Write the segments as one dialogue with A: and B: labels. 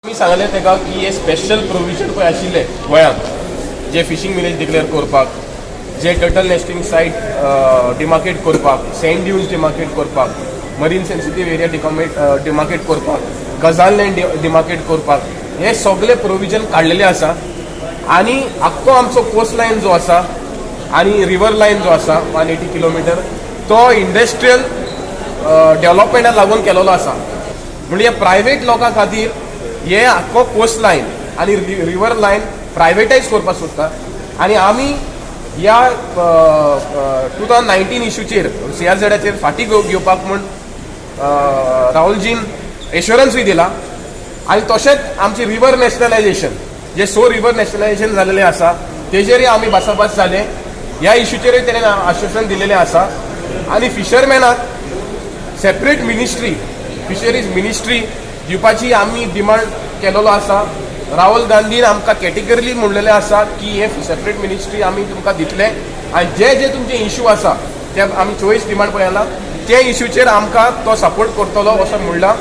A: आमी सांगलें ताका की हे स्पेशल प्रोविजन पळय आशिल्ले गोंयांत, जे फिशींग विलेज डिक्लेअर करपाक, जे टर्टल नेस्टिंग सायट डिमार्केट करपाक, सँड ड्यून्स डिमार्केट करपाक, मरीन सेन्सिटीव एरिया डिमार्केट करपाक, गजाल लँड डिमार्केट करपाक, हे सगळे प्रोविजन काडलेले आसा. आनी आख्खो आमचो कोस्ट लायन जो आसा आनी रिवर लायन जो आसा 180 किलोमिटर, तो इंडस्ट्रियल डेव्हलपमेंटाक लागून केलेलो आसा. म्हणजे प्रायवेट लोकां खातीर हे आख्खो कोस्ट लायन आनी रिवर लायन प्रायवेटायज करपाक सोदता. आनी आमी ह्या 2019 इशूचेर, सीआरझेडाचेर फाटीं घेवपाक म्हूण राहुलजीन एश्योरन्सूय दिला. आनी तशेंच आमची रिवर नॅशनलायझेशन, जे सो रिवर नॅशनलायझेशन जालेलें आसा, तेजेरय आमी भासाभास जाले. ह्या इशूचेरूय तेणें आश्वासन दिलेलें आसा. आनी फिशरमॅनाक सेपरेट मिनिस्ट्री, फिशरीज मिनिस्ट्री दिवपाची आमी डिमांड केलेलो आसा. राहुल गांधीन आमकां कॅटेगरिकली म्हणलेलें आसा की हे सेपरेट मिनिस्ट्री आमी तुमकां दितले आनी जे जे तुमचे इशू आसा ते आमी 24 डिमांड पळयला, ते इशूचेर आमकां तो सपोर्ट करतलो असो म्हणलां.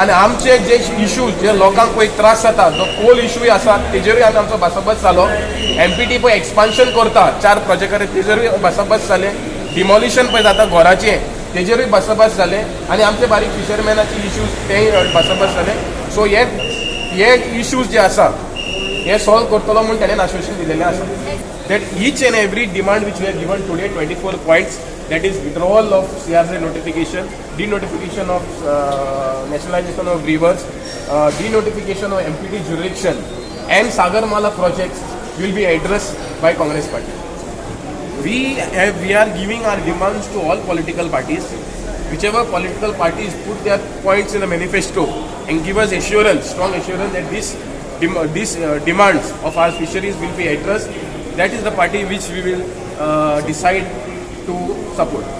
A: आनी आमचे जे इशूज, जे लोकांक पळय त्रास जाता, जो कोल इशूय आसा, तेजेरूय आमी आमचो भासाभास जालो. एमपीटी पळय एक्सपान्शन करता चार प्रोजेक्टार, तेजेरूय भासाभास जाले. डिमॉलिशन पळय जाता घराचें, तेजेरूय भासाभास जाले. आनी आमचे बारीक फिशरमॅनाचे इश्यूज, तेय भासाभास जाले. सो हे हे इश्यूज जे आसा, हे सॉल्व करतलो म्हूण तेणें आश्वासन दिलेलें आसा. That each and every demand which we have given today, 24 points, that is withdrawal of CRZ notification, denotification of nationalization of rivers, denotification of MPT jurisdiction and Sagarmala projects, will be addressed by Congress Party. We are giving our demands to all political parties. Whichever political parties put their points in the manifesto and give us assurance, strong assurance that this demands of our fisheries will be addressed, that is the party which we will decide to support.